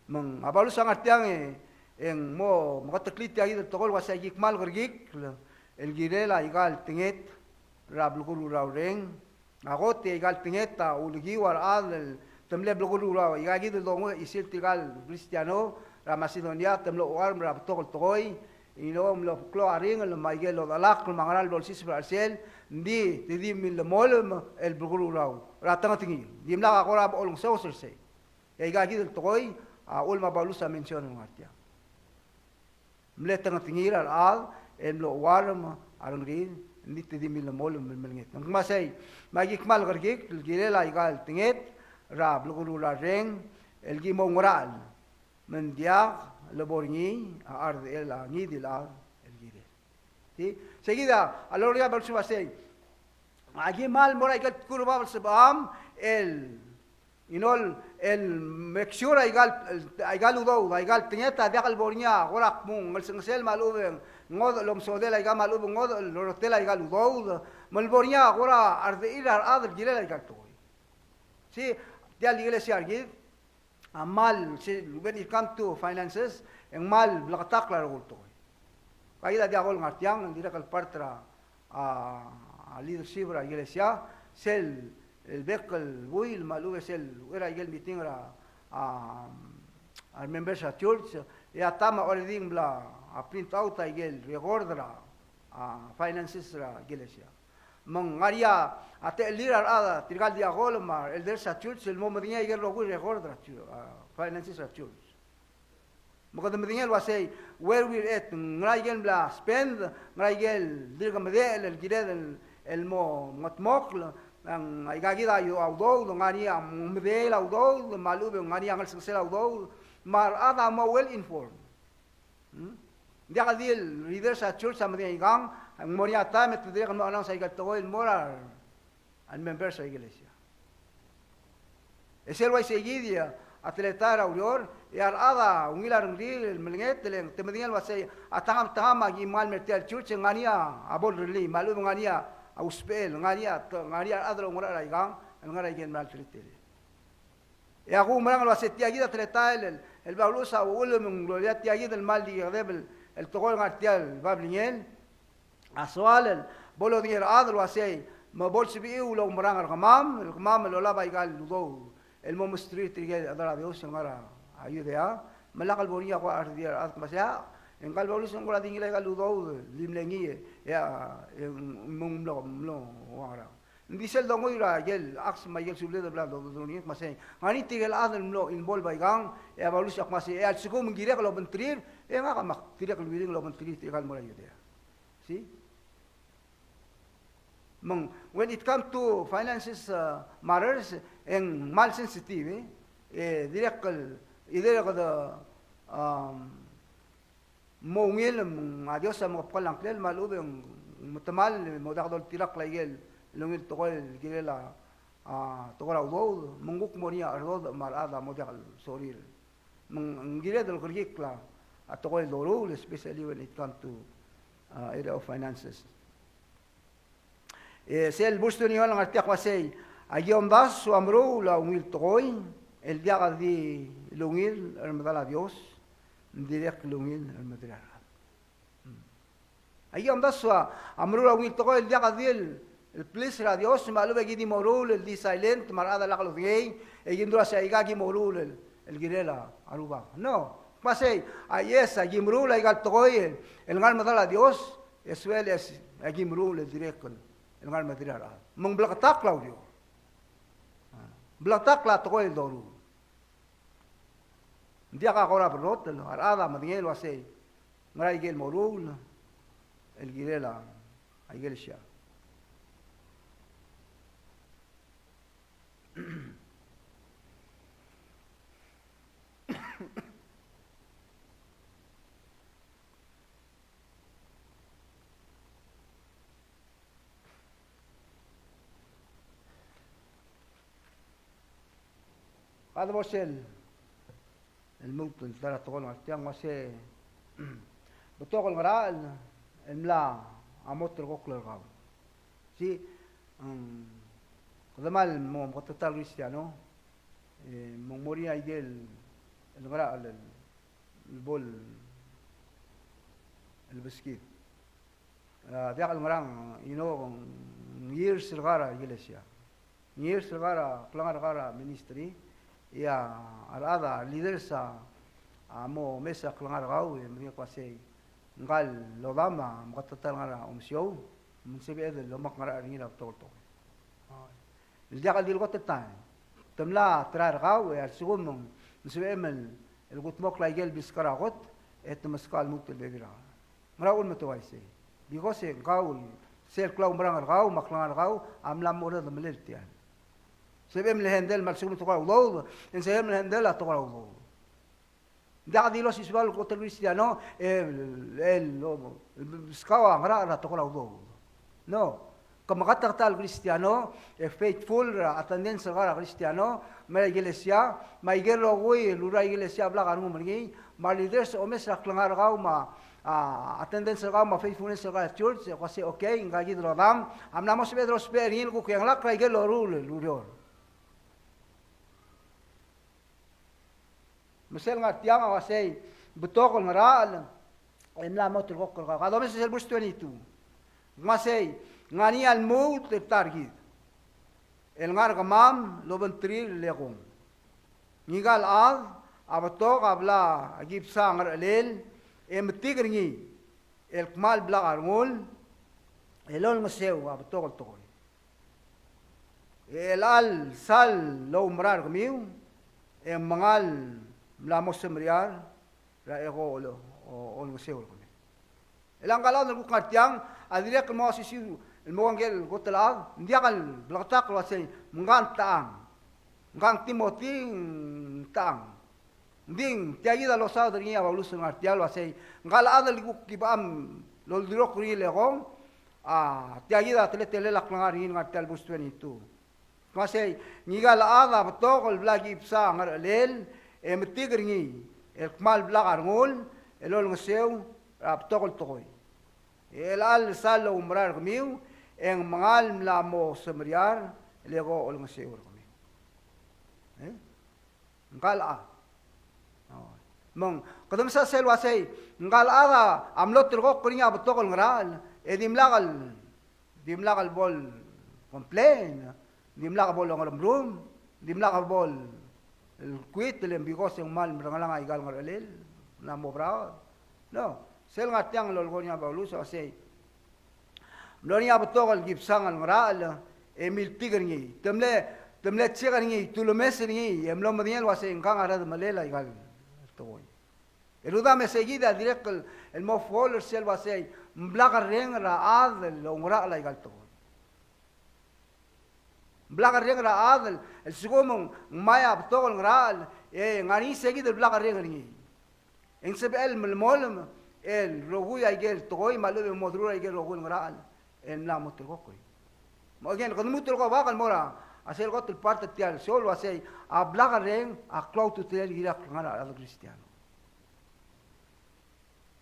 Me ng a Paulus a ngar tiang e, e ng mo meketeklii tia kid el tekoi el uasei aki kmal kerekikl el kirel aika el tenget er a belkul er a ureng, a kot e aika el tenget a ulekiu a rechad el te mle belkul er a, aika kid el donguiu a chisir tirka el Kristiano er a Masedonia, te mlo chuarm er a betok el tekoi, e ng mlo klou a ringel me aike el odelakl me a ngera el bla lsiseb er a chelsel, ng di te di millemolem el belkul er a, er a tengetengiil. Dimlak a kora bo olengeseu er sei. E aika kid el tekoi a uchul me a Paulus a mention el ngar tiang. Mle tengetengiil a rechad el mlo chuarm a rengrir, ng di te di millemolem el melenget. Ng kmo sei, me aki kmal kerekikl el kirel aika el tenget er a belkul er a reng el ki mo oungerachel, me ng diak lebo er ngii a cherdechel a ngii di el chad el kirel. Di, sei kid a loruul a Paulus el uasei, aki kmal mo er aike el tkul er a bab el sebecham el, you know, el make sure aika el, aika el udoud, aika el tenget a diak lebo er ngii a kora kmo ng ngelsengesel me a lechub e ng ngodech el omesodel aika me a lechub e ng ngodech el orretel aika el udoud, me lebo er ngii a kora cherdechir a rechad el kirel aika el tekoi. Sei, tia el ikelesia er kid a kmal, se, when it come to finances, e ng kmal bleketakl a rokui el tekoi. Aika kid a diak el ngar tiang, ng dirrek el part er a, a, a leadership er a ikelesia, sel, el bek el buil me a lechub e sel, er a ikel meeting er a, a, a members er a church, e a ta me a already ng bla, a, print out a ikel record er a, a, finances er a ikelesia. Me ng ngar er ngii a techellir a rechad, tirka el diakono me a re elders er a church el mo medengei a ikel rokui el record er a chu-, a, finances er a church. Me kede medengei el uasei, where we're at, ngera ikel mla spend, ngera ikel dirk medechel el kired el, el mo mengedmokl, ng aika kid a udoud, ng ngar er ngii a medechel a udoud, me a lechub e ng ngar er ngii a ngelsengesel a udoud, me a rechad a mo well informed. Hmm? Ng diak di el leaders er a church a medengei aikang, ng mo er ngii a taem e te dirrek el mo announce aika el tekoi el mo er a re members er a ikelesia. E sel uaisei kid a teletael er a ureor, e a rechad a ungil a rengrir el melenget, e le ng te medengei el uasei, a tangam, tangam a ki mle mer tia el church, e ng ngar er ngii a bo lerellii, me a lechub e ng ngar er ngii a usbechel, ng ngar er ngii a, ng ngar er ngii a rechad el oungerachel er aikang, el ngar er a ikel mera el teletelel. E a kumerang el uasei tia kid a teletael el, el bla luchesii a uchul me ng loia tia kid el kmal di kedeb el, el tekoi el ngar er tia el babilngel. A soal el bo lodengei er a chad el uasei, me bo lsebechiu el oumerang er kemam, el kemam el olab aika el udoud el mo mesterir tirke el chad er a Dios el ngar er a Judea, me lak el bo er ngii a kuk ardii a rechad el kmo sei, e ngka el Paulus ng kora di ngilai aika el udoud el di mle ngii, e a, e ng mlo, mlo ua ngerang. Ng di sel donguiu er a ikel Acts me a ikel subeled el bla dodengei el kmo sei, ng ngar er ngii tirke el chad el mlo involve aikang, e a Paulus a kmo sei, e a lsekum ng kirek el obengterir, e ngak a mak dirrek el willing el obengterir tirka el mo er a Judea. See? Me ng, when it come to finances, uh, matters, e ng kmal sensitive, e, e dirrek el, e dirrek el, um, mo ungil, me ng a Dios a mekebkall a ngklel, me a lechub e ng metemall, mo diak doltirakl a ikel ungil tekoi el kirel a, a, tekoi er a udoud, me ng kuk mo er ngii a cherdodech me a rechad a mo diak el sorir. Me ng kired el kerekikl a tekoi el doruul, especially when it come to, uh, area of finances. E sel verse twenty-one el ngar er tiang a kmo sei, aki omdasu a meruul a ungil tekoi, el diak di el ungil er medal a Dios, ng dirrek el ungil er medal a rechad. Aki omdasu a meruul a ungil tekoi el diak di el, el please er a Dios, me a lechub e ki di moruul el di silent, me a rechad a lak lodengei, e ki mdu el uasei aika ki moruul el, el kirel a Rubak. No, kmo sei, a yes, aki meruul aika el tekoi el, el ngar er medal a Dios, as well as aki meruul el dirrek el, el ngar er medal a rechad. Me ng bleketakl a ureor. Bleketakl a tekoi el doruul. Ng diak a kora berrotel, a rechad a medengei el uasei, ngera ikel moruul el kirel a ikelesia. Kede bo sel, el lmuut el ta er a tekoi el ngar tiang, ng uasei, betok el ngerachel el mla mo ulterekokl er kau. Sei, mm, kede kmal mo, mo meketeket el Kristiano, e, me ng mo er ngii a ikel, el ngerachel el, el bo el, el beskid. A, diak el ngerang, you know, ng years er kau er a ikelesia. Ng years er kau er a klengar er kau er a ministry, e a rechad a leaders a, a mo omes a klengar er kau, e medengei el kmo sei, ngka el odam a meketeket el ngar er a omesiou, me ng sebeched el omak ngerachel er ngii er a betok el tekoi. El diak el di el kot el taem. Te mla try er kau, e a lsekum ng sebechem el kudmokl a ikel beskar a kot, e te meskau a lmuut el bebil er a. Ngera uchul me te uaisei? Because e ng kau el sel klaumerang er kau, me a klengar er kau, a mla mo orredemelel tiang. Sebechem el handle me a lsekum e tekoi er a udoud, e ng sebechem el handle a tekoi er a udoud. Ng diak di el osisiu el kot el Kristiano, el, el, el, el, beskau a ngerachel er a tekoi er a udoud. No. Ke meketeket el Kristiano, e faithful er a attendance er kau er a Kristiano, me a ikelesia, me a ikel rokui el ureor er a ikelesia a blak a rengum er ngii, me a leaders a omes er a klengar er kau, me a, a, attendance er kau, me a faithfulness er kau er a church, e kmo sei okay, ngka kid el odam a mla mo sebeched el ousbech er ngii el kuk ngelakl er a ikel loruul el ureor. Me sel ngar tiang a uasei, betok el ngerachel el mla mo ulterekokl er kau. Kede omes er sel verse twenty-two. Ng uasei, ng ngar er ngii a lmuut el ta er kid el ngar er kemam el obengterir el ekong. Ngika el chad a betok a bla kibsa a ngerechelel, e metik er ngii el kmal blak a rengul, el olengeseu a betok el tekoi. E chelecha el sal el oumera er kemiu, e ng mengal mla mo semeriar er a eko ol-, o-, olengeseu er kemiu. E le ngka el chad el kuk ngar tiang, a dirrek el mo osisiu el mo ua ngike el kot el chad, ng diak el bleketakl el uasei, me ngka ng techang. Ngka ng Timothy ng techang. Ng di tia kid a losaod er ngii a Paulus el ngar tiang el uasei, ngka el chad el kuk kibecham el oldurokl er ngii el ekong, a tia kid a teletelel a klengar er ngii el ngar tiang el verse twenty-two. Ng uasei, ngika el chad a betok el bla kibsa a ngerechelel, e metik er ngii el kmal blak a rengul el olengeseu er a betok el tekoi. E chelecha el sal el oumera er kemiu, e ng mengal mla mo semeriar el eko olengeseu er kemiu. E? Ngka el chad. Me ng, kede mesa sel uasei, ngka el chad a mlo ulterekokl er ngii a betok el ngerachel, e dimlak el, dimlak el bo el complain, dimlak el bo el ongeremrum, dimlak el bo el quit, le ng because e ng kmal merengelang aika el ngerechelel, ng mla mo braod. No, sel ngar tiang el lolekoi er ngii a Paulus a uasei, mlo er ngii a betok el kibsang el ngerachel, e miltik er ngii. Te mle, te mle check er ngii, te ulemes er ngii, e mlo medengei el uasei ngkang a redemelel aika el tekoi. E rudam, e sei kid a dirrek el, el mo fall er sel uasei, ng blak a reng er a chad el oungerachel aika el tekoi. Ng blak a reng er a chad el, el sekum ng mei a betok el ngerachel, e ng ngar er ngii sei kid el blak a reng er ngii. E ng sebechel el melemolem el rokui aike el tekoi me a lechub e ng mo meruul aike el rokui el ngerachel el mla mo ulterekokl er ngii. Me again, kede mo ulterekokl bak el mo er a sel kot el part er tia el show el uasei, a blak a reng a klou a ultutelel el kirel a klengar er a rechad el Kristiano.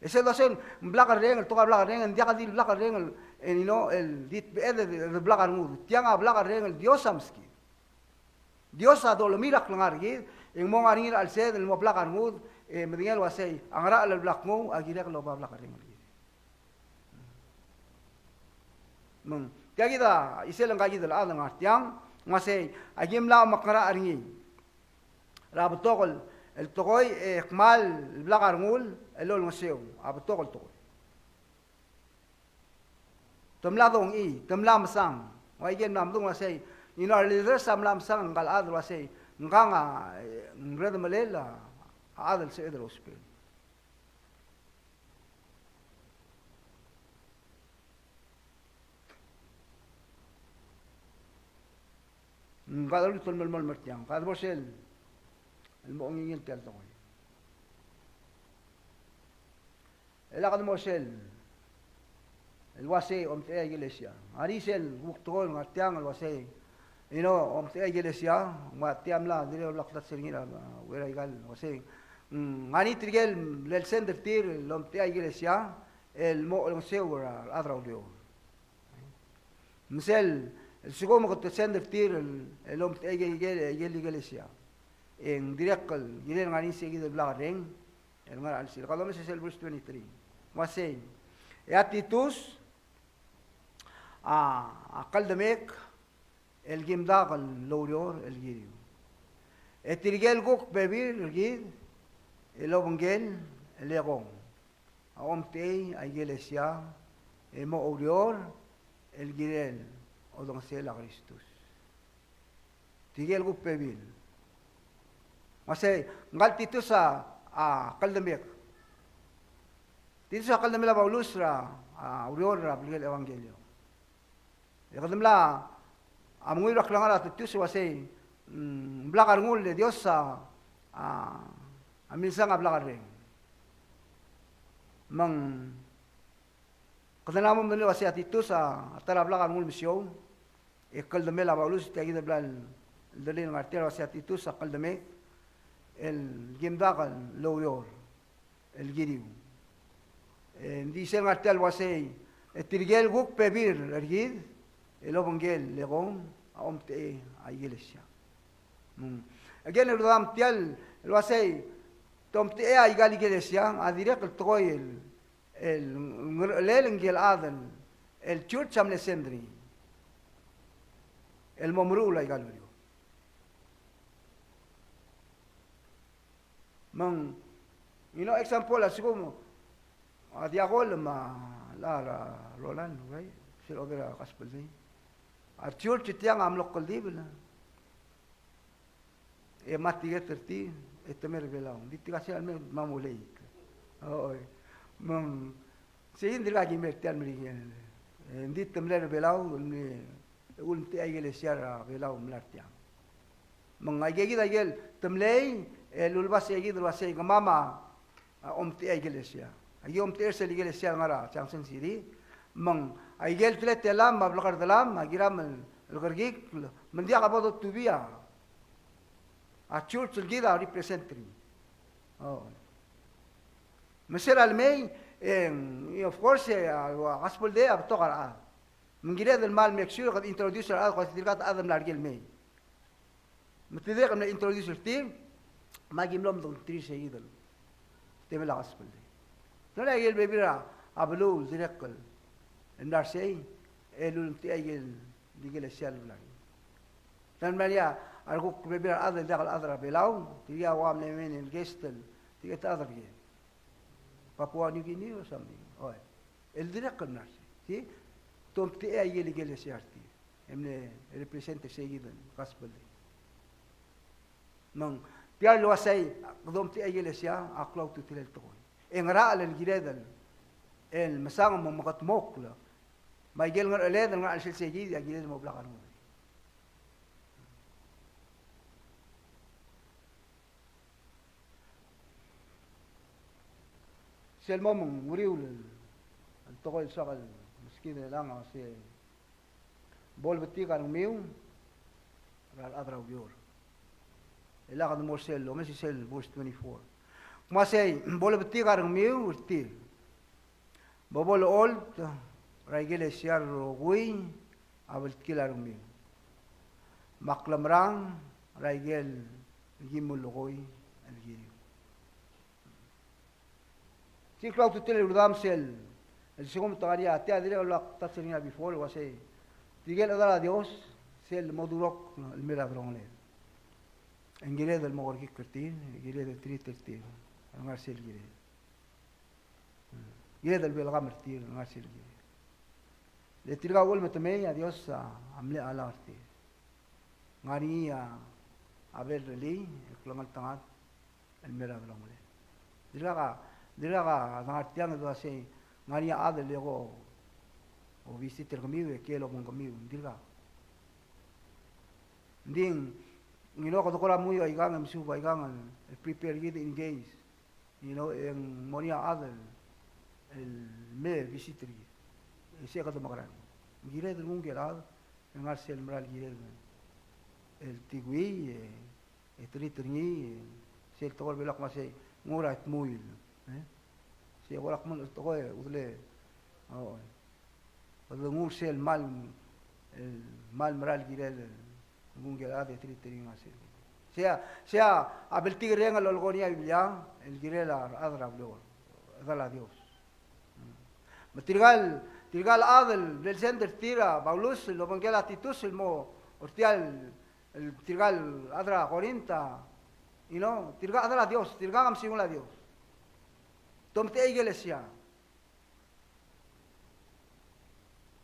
E sel dosen, ng blak a reng, el tekoi a blak a reng, ng diak di el blak a reng, el, el, you know, el di tebeched, el, el blak a rengud. Tiang a blak a reng, el Dios a meskid. Dios a dolemii a klengar er kid, e ng mo ngar er ngii er a chelsed, el mo blak a rengud, e medengei el uasei, a ngerachel el blak nguu, a kirek el oba blak a reng er kid. Me ng, tia kid a, isel ngka kid el chad el ngar tiang, ng uasei, aki mla omekngerachel er ngii er a betok el, el tekoi e kmal blak a rengul el olengeseu a betok el tekoi. Te mla dongchii, te mla mesang. Ua ikel mla medung el uasei, you know, a leaders a mla mesang ngka el chad el uasei, ngkang a, e, ng redemelel a chad el sebeched el ousbech. Ng kede ultutelel el melemolem er tiang, kede bo sel, el mo ngingil tia el tekoi. E le kede mo sel, el uasei omtechei a ikelesia. Ngar er ngii sel kuk tekoi el ngar tiang el uasei, you know, omtechei a ikelesia, me tia mla, dirrek el bla kdatsel ngii er a, a, uchei er a ikal, uasei. Mm, ngar er ngii tirke el, el send er tir, el omtechei a ikelesia, el mo olengeseu er a, a rechad er a ureor. Me sel, el sekum ke te send er tir el, el omtechei aike, aike el ikelesia. E ng dirrek el, kirel ngar er ngii sei kid el blak a reng, el ngar er a chelsel. Kede omes er sel verse twenty-three. Uasei, e a Titus, a, a kldemek, el kim dak el oureor, el kiriu. E tirke el kuk bebil er kid, el obengkel, el ekong. A omtechei a ikelesia, e mo oureor, el kirel odengesel a Kristus. Tirke el kuk bebil. Me sei, ngka el Titus a, a kldemek. Titus a kldemel a Paulus er a, a ureor er a bleketakl el ebangkelio. E kede mla, a menguiu er a klengar er a Titus el uasei, mm, blak a rengul e Dios a, a, a milsang a blak a reng. Me ng, kede mla mo medengei el uasei a Titus a, a ta er a blak a rengul mesiou, e kldemel a Paulus, tia kid el bla el, el delil el ngar tia el uasei a Titus a kldemek, el kim dak el oureor. El kiriu. E, ng di sel ngar tia el uasei, e tirke el kuk bebil er kid, el obengkel el ekong, a omtechei a ikelesia. Mm. Again, el rudam tia el, el uasei, te omtechei a ikal ikelesia, a dirrek el tekoi el, el, ngerchelel ngike el chad el, el church a mle send er ngii. El mo meruul a ikal ureor. Me ng, you know, example, a lsekum a Diakol me a, a Roland, right? Sel obera Gospel Day. A church tiang a mlo kldibel. E ma tiket er tir, e te mei er a Belau. Ng di tirka sel me, me a mo late. Oi. Me ng, sei ng dirkak ki mei er tiang el Merikel. E, ng di te mlei er a Belau, ng di, ulemtechei a ikelesia er a Belau el mla er tiang. Me ng aike kid a ikel te mlei, e, lulebas e kid el uasei, kemam a, a, omtechei a ikelesia. Aki omtechei er sel ikelesia el ngar er a Junction City. Me ng aikel teletelam me a blekerdelam, a kiram el, el kerekikl, me ng diak a bo dotubii a church el kid a represent er ngii. Oh. Me se er a lemei, e, of course, e, a, a Gospel Day a betok a rechad. Me ng kired el kmal make sure kede introduce a rechad, kede tirka a chad el mla er ker el mei. Me te dirrek el mle introduce er tir, me aki mlo medengterir sei kid el temel a Gospel Day. Ng di aikel bebil er a beluu el dirrek el mla er sei, e lulemtechei aikel ikelesia el mla er ngii. Ng di mla er ngii a rekuk bebil er a rechad el diak el chad er a Belau, tirka a ua mle mei el guest el, tirka a chad er ker. Papua New Guinea or something. Oi. El dirrek el mla er sei. See? Te omtechei aikel ikelesia er tir. E mle represent er sei kid el Gospel Day. Me ng tia el uasei, kede omtechei a ikelesia, a klou a ultutelel el tekoi. E ngerachel el kired el, el mesang me mekedmokl. Me aikel ngercheled el ngerachel sel sei kid, a kired el mo blak a rengud. Sel mo me ng uriul el tekoi el soak el meskid el ngar er sei, bo lebetik a rengmiu er a rechad er a ureor. E lak de mo er sel, omes sel verse twenty-four. Kmo sei, bo lebetik a rengmiu er tir. Me bo lecholt er a ikelesia el rokui a bltkil a rengmiu. Me a klemerang er a ikel kim melekoi el kiriu. Sei a klou a ultutelel el rudam sel, el sekum te ngar er ngii a tia dirrek el ua touch er ngii a before, el uasei, tirke el chedal a Dios, sel mo durokl el mei er a delongeled. E ng kired el mo kerekikl er tir, e kired el treat er tir el ngar sel kired. Kired el welcome er tir el ngar sel kired. Le tirka a uchul me te mei a Dios a, a mle allow er tir. Ngar er ngii a, a bel er ngii, e klengeltengat, el mei er a delongeled. Dirkak a, dirkak a dengar tiang el uasei, ngar er ngii a chad el eko, o visit er kemiu, e ker el obengkemiu, dirkak. Ng di, you know, kede kora mui aikang, e mesuub aikang, el prepare kid in case. You know, e ng mo er ngii a chad el, el me visit er kid. E sei kede mekerang. Ng kired el nguu ngike el chad, el ngar sel mera el kired el, el tingii, e, e treat er ngii, e, sel tekoi er a Belau a kmo sei, nguu er a tmuil. E? Sei kora kmo el tekoi, udle, o, e. Kede nguu er sel kmal, el kmal mera el kirel el nguu ngike el chad e treat er ngii el ngar sel. Sei a, sei a bltikerreng el lolekoi er ngii a Biblia, el kirel a rechad er a beluu, chedal a Dios. Me tirka el, tirka el chad el bla el send er tir a Paulus el obengkel a Titus el mo er tia el, el tirka el chad er a Korint a, you know, tirka chedal a Dios, tirka a mesiungel a Dios. Te omtechei a ikelesia.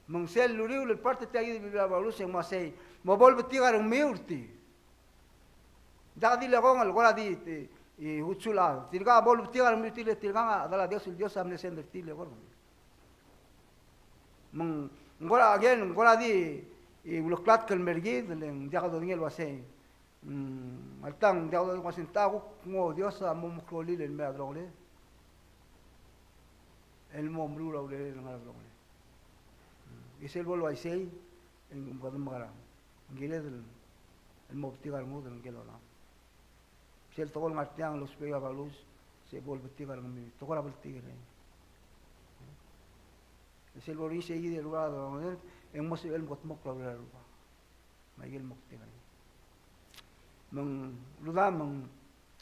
Me ng sel uriul el part er tia kid el Biblia er a Paulus e ng mo uasei, me bo lebetik a rengmiu er tir. Diak di lekong el kora di, e, e, uchul a. Tirka bo lebetik a rengmiu er tir, tirka a chedal a Dios, el Dios a mle send er tir el eko er kemiu. Me ng kora, again, ng kora di, e, uleklatk el mer kid, le ng diak dodengei el uasei. Mm, alta ng diak dodengei el uasei ng ta kuk nguu a Dios a mo meklou el mei er a delongeled. El mo meruul a urerel el ngar er a delongeled. Mm, e sel bo el uaisei, e ng kede mekerang. Ng kired el, el mo betik a rengud er ngike el olam. Sel tekoi el ngar tiang el ousbech a Paulus, se bo lebetik a rengmiu, te kora bltikerreng. E sel bo er ngii sei kid el ua a delongeled, e ng mo sebechel el mekedmokl a urerel a Rubak. Me aikel moktek er ngii. Me ng, rudam, me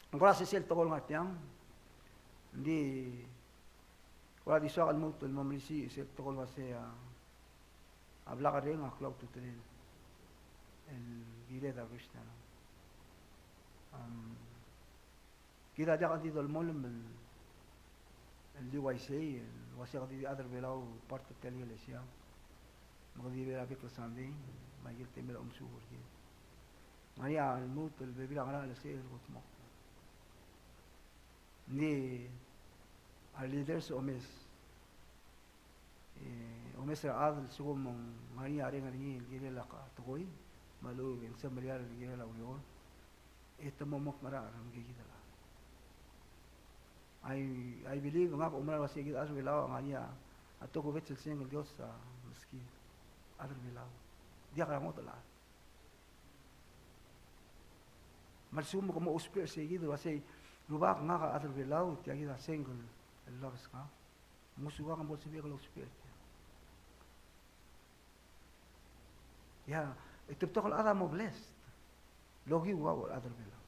ng kora se sel tekoi el ngar tiang. Ng di kora di soak el lmuut el mo melisiich sel tekoi el uasei a, a blak el reng a klou a ultutelel el kired a Kristiano. Am, Kid a diak di dolemolem el, el di uaisei, el uasei kede di chad er a Belau, part er tia el ikelesia. Kede di er a bek el Sunday, me aike el temel a omesuub er kid. Ng ngar er ngii a lmuut el bebil a ngerachel el sel kutmokl. Ng di a leaders a omes. E, omes er a chad el lsekum ng ngar er ngii a reng er ngii el kirel a tekoi, me a lechub e ng semeriar el kirel a ureor, e te mo mekngerachel er ngii kid el chad. I, I believe, ngak a oumera el uasei kid a chad er a Belau a ngar er ngii a tokubets el sengk el Dios a meskid a chad er a Belau. Diak er a ngodech el chad. Me a lsekum ke mo ousbech er sei kid el uasei, Rubak, ngak a chad er a Belau, tia kid a sengk el, el lobes ngak. Ngosukak me bo lsebechek el ousbech er tia. Ia, e te betok el chad a mo blessed. Lokiu kau el chad er a Belau.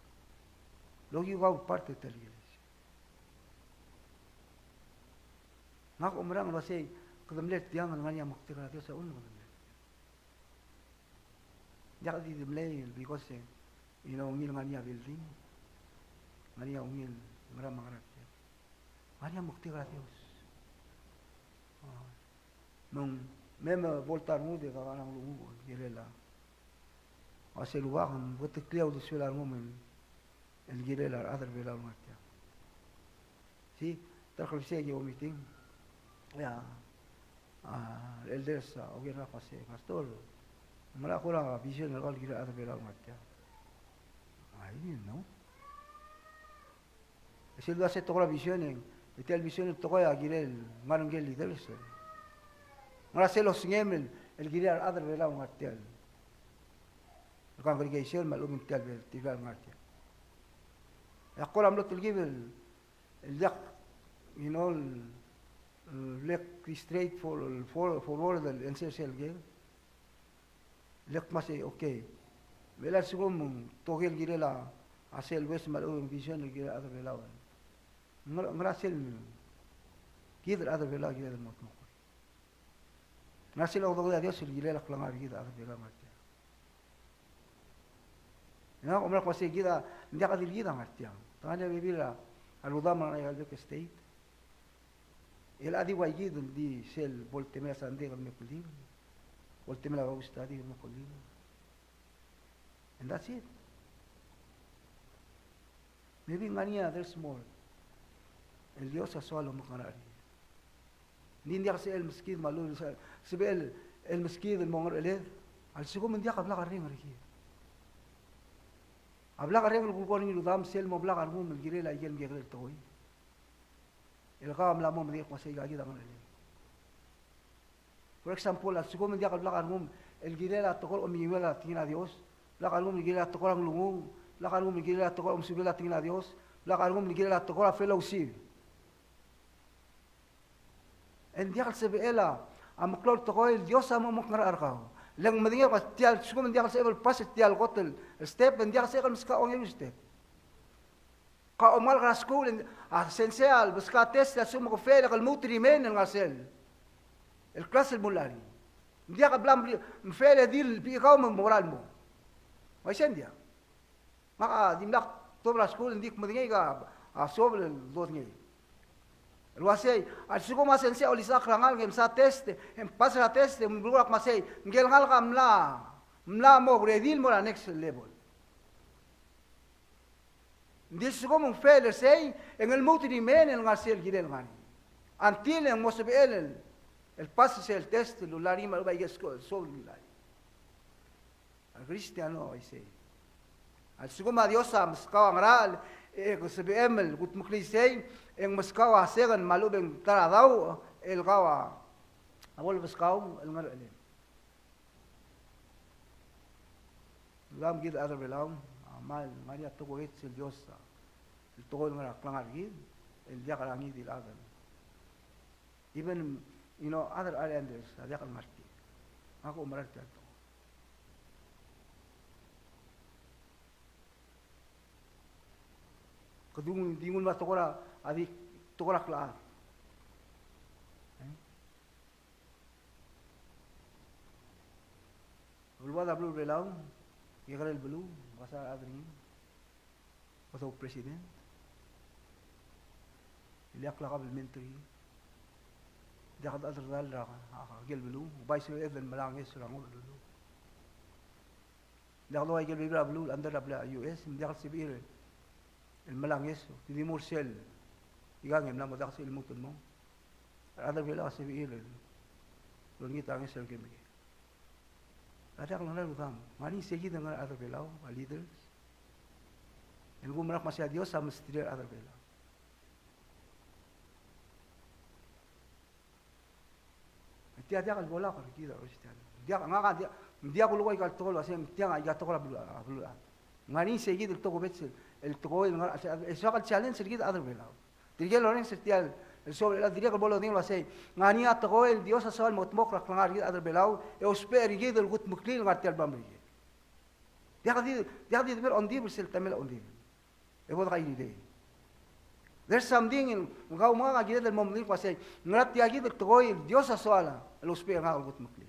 Lokiu kau el part er tia el ikelesia. Ngak a oumerang el uasei, kede mle er tiang el ngar er ngii a moktek er a Dios a uchul me kede mle er tiang. Diak di di mle because, you know, ungil ngar er ngii a building, ngar er ngii a ungil ngerang me a ngerang er tiang. Ngar er ngii a moktek er a Dios. A, me ng, me me bo lta rengud e kuk ngar er a nglunguuch el kirel a, a sel Rubak, ng beketeklii a uldesuel a rengum el, el kirel a rechad er a Belau el ngar tiang. Sei, ta er a klebesei e ki oumeeting. Ia, a, elders a oker er ngak el uasei, Pastor, ng ngera kora vision er kau el kirel a rechad er a Belau el ngar tiang? I didn't know. E sel dua se tekoi er a vision e ng, e tia el vision el tekoi a kirel ngar er ngii el leaders. Ngera sel osengem el, el kirel a rechad er a Belau el ngar tiang el congregation me a lechub e ng tia el Belau el ngar tiang. E ak kora mlo telkib el, el diak, you know, el, el lek straight for, for, forward el answer sel ker. Le kmo sei, okay. Me a lsekum ng tekoi el kirel a sel West me a lechub e ng vision el kirel a rechad er a Belau. Ngera, ngera sel kid el chad er a Belau el kired el mo dmokl? Ngera sel okedongedii a Dios el kirel a klengar er kid el chad er a Belau el ngar tiang? Ng kmo a kmo sei kid a, ng diak di kid a ngar tiang. Te ngar er ngii a bebil a rudam el ngar er aika el bek el state. El chad a di ua kid el di sel bo el temel a Sunday el me kulir, bo el temel a Bible study el me kulir. And that's it. Maybe ng ngar er ngii a, there's more el Dios a soal el omekngerachel er ngii. Ng di ng diak el sebechel el meskid me a lechub e ng sebechel el meskid el mo ngerecheled a lsekum ng diak a blak a reng er kid. A blak a reng el kulekoi er ngii el rudam sel mo blak a rengum el kirel aike el mekekerei el tekoi el kau a mla mo medengei el kmo sei kid a ngerecheled. For example, a lsekum ng diak el blak a rengum el kirel a tekoi er a omenguiuel a tekingel a Dios, blak a rengum el kirel a tekoi er a nglunguuch, blak a rengum el kirel a tekoi er a omesubel a tekingel a Dios, blak a rengum el kirel a tekoi er a fellowship, e ng diak el sebechel a meklou el tekoi el Dios a mo omekngerachel er kau. Le ng medengei el kmo tia el, a lsekum ng diak el sebechel el pass er tia el kot el step, e ng diak el sebechek el meskau a ongeru el step. Ka omngalek er a skuul, a sensei a lebeskau a test, a lsekum ke fail e ke lmuut el remain el ngar sel, el klas el mullach er ngii. Ng diak a bla mfail e di el bechikau me ng mo er a lmo. Uaisei ng diak. Ngak a dimlak tuobed er a skuul, ng di kmedengei a, a suobel el dodengei. El uasei, a lsekum a sensei a olisechakl er a ngalek e msa test, e pass er a test, e ng belkul a kmo sei, ngike el ngalek a mla, mla mo ready el mo er a next level. Ng di lsekum ng fail er sei, e ng lmuut el remain el ngar sel kirel ngar er ngii. Until e ng mo sebechel el, el pass sel test el lullach er ngii me a lechub a ike el skuul, suobel el lullach er ngii. A Kristiano a uaisei. A lsekum a Dios a meskau a ngerachel, e ke sebechem el kudmeklii sei, e ng meskau a second me a lechub e ng ta er a dauch el kau a bo lebeskau el ngerechelem. Rudam, kid el chad er a Belau a kmal ngar er ngii a tokubets el Dios, a, el tekoi el ngar er a klengar er kid el diak er a ngii di el chad. Even, you know, other islanders a diak el ngar er tir. Ngak a oumera er tia el tekoi. Kede di nguu el mei a tekoi er a, a di tekoi er a klechad. E? Beluad a beluu er a Belau, kekerei el beluu, mekesai a rechad er ngii, kede oupresident, e le ak lak a kabelment er kid. Diak a chad er a, a, a, ikel beluu, bai sebeched el melai a ngeso er a ngodech el beluu. Diak a ua ikel bebil er a beluu el under er a blil a U S, me diak el sebechir el melai a ngeso, te di mo er sel ikang e mla mo diak el sebechir el lmuut el mong. A rechad er a Belau a sebechir el olengit a ngeso er kemiu. A diak el ngar er a rudam, ng ngar er ngii sei kid el ngar er a rechad er a Belau, a leaders. El kumerang el kmo sei a Dios a mesterir a rechad er a Belau. Tia diak el bo lak er kid a Kristian. Diak, ngak a diak, diak kulekoi aika el tekoi el uasei, tia aika el tekoi er a beluu, a beluu. Ng ngar er ngii sei kid el tokubets el, el tekoi el ngar, e soak el challenge er kid a rechad er a Belau. Tirke el orrenges er tia el, el suobel el, dirrek el bo lodengei el uasei, ng ngar er ngii a tekoi el Dios a soal el mo kldmokl er a klengar er kid a rechad er a Belau, e ousbech er kid el kudmeklii el ngar er tia el bla mle er kid. Diak di, diak di debo er a ongdibel sel temel a ongdibel. E bo dekaingeseu. There's something el kau me ngak a kired el mo medengei el kmo sei, ngera tia kid el tekoi el Dios a soal el ousbech er ngak el kudmeklii.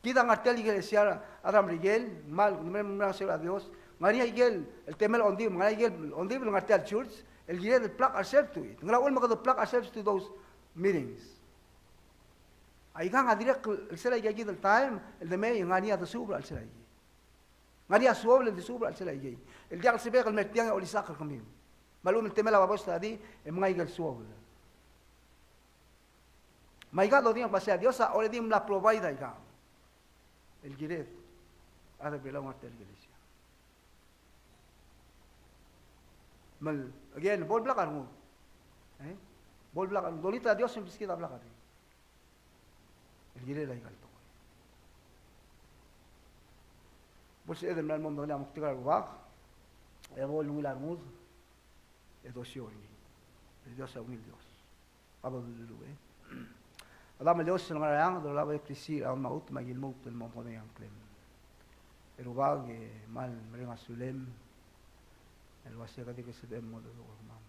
Kid a ngar tia el ikelesia er a Merikel, me ng mera, mera el Dios, ng ngar er ngii a ikel, el temel a ongdibel, me ng ngar er ngii a ikel ongdibel el ngar tia el church, el kired el plug ourselves to it. Ngera uchul me kede plug ourselves to those meetings? Aikang a dirrek el sel aika kid el taem el de mei, ng ngar er ngii a desuub er a chelsel aikei. Ng ngar er ngii a suobel el desuub er a chelsel aikei. El diak el sebechek el mer tiang e olisechakl er kemiu. Me a lechub e ng temel a Bible study, e mengai ikel suobel. Me aika a dodengei el kmo sei a Dios a already mla provide aika el kired a rechad er a Belau el ngar tia el ikelesia. Me, again, bo el blak a rengud. E? Bo el blak a rengud. Dolengit er a Dios me ng meskid a blak a rengud el kirel aika el tekoi. Bo lsebeched el mla mo medengelii a moktek er a Rubak, e bo lungil a rengud, e dosiou er ngii. E Dios a ungil Dios. Ka bo lululuu, e. A Chedam el Dios el ngar er a eanged, dolab e klisiich er a onmaut me aki lmuut el mo mekedong e ngklem. E Rubak, e kmal mereng a sulem el uasei kede kesebechem el mo dechor er kemam.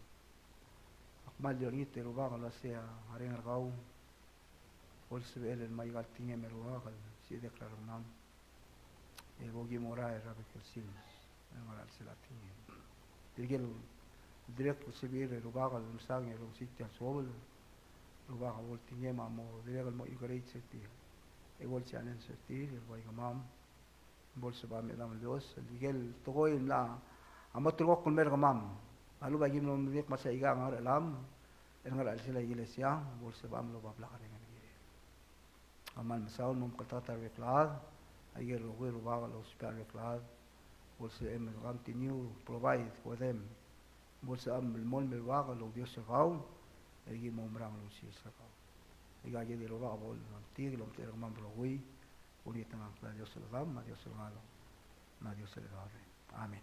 Ak kmal di olengit e Rubak el uasei a reng er kau bo lsebechel el me aika el tekingem e Rubak el sidek er a rengmam. E bo ki mo er a, er a bek el sils el ngar er a chelsel a tekingem. Tirke el dirrek el sebechir e Rubak el mesang e rongesii tia el suobel, Rubak a bo el tekingem a mo dirrek el mo encourage er tir, e bo el challenge er tir el bai kemam. Bo lsebecham e Chedam el Dios, el ikel tekoi el mla mo ulterekokl el mer kemam. Me a lechub e aki mlo medengei el kmo sei aika a ngar er a chelam el ngar er a chelsel a ikelesia, bo lsebecham el oba blak a reng el kirel. Kmal mesaul, mo mekngeltengat er a rebek el chad, aike el rokui e Rubak el ousbech a rebek el chad, bo lsebechem el continue provide for them. Bo lsebecham el mo meluak el oudios er kau, e aki mo oumerang el ousirs er kau. Aika kid e Rubak a bo lomtik el omtechei er kemam el rokui, olengit er a Dios el Chedam, me a Dios el Ngara, me a Dios el Uaisei. Amen.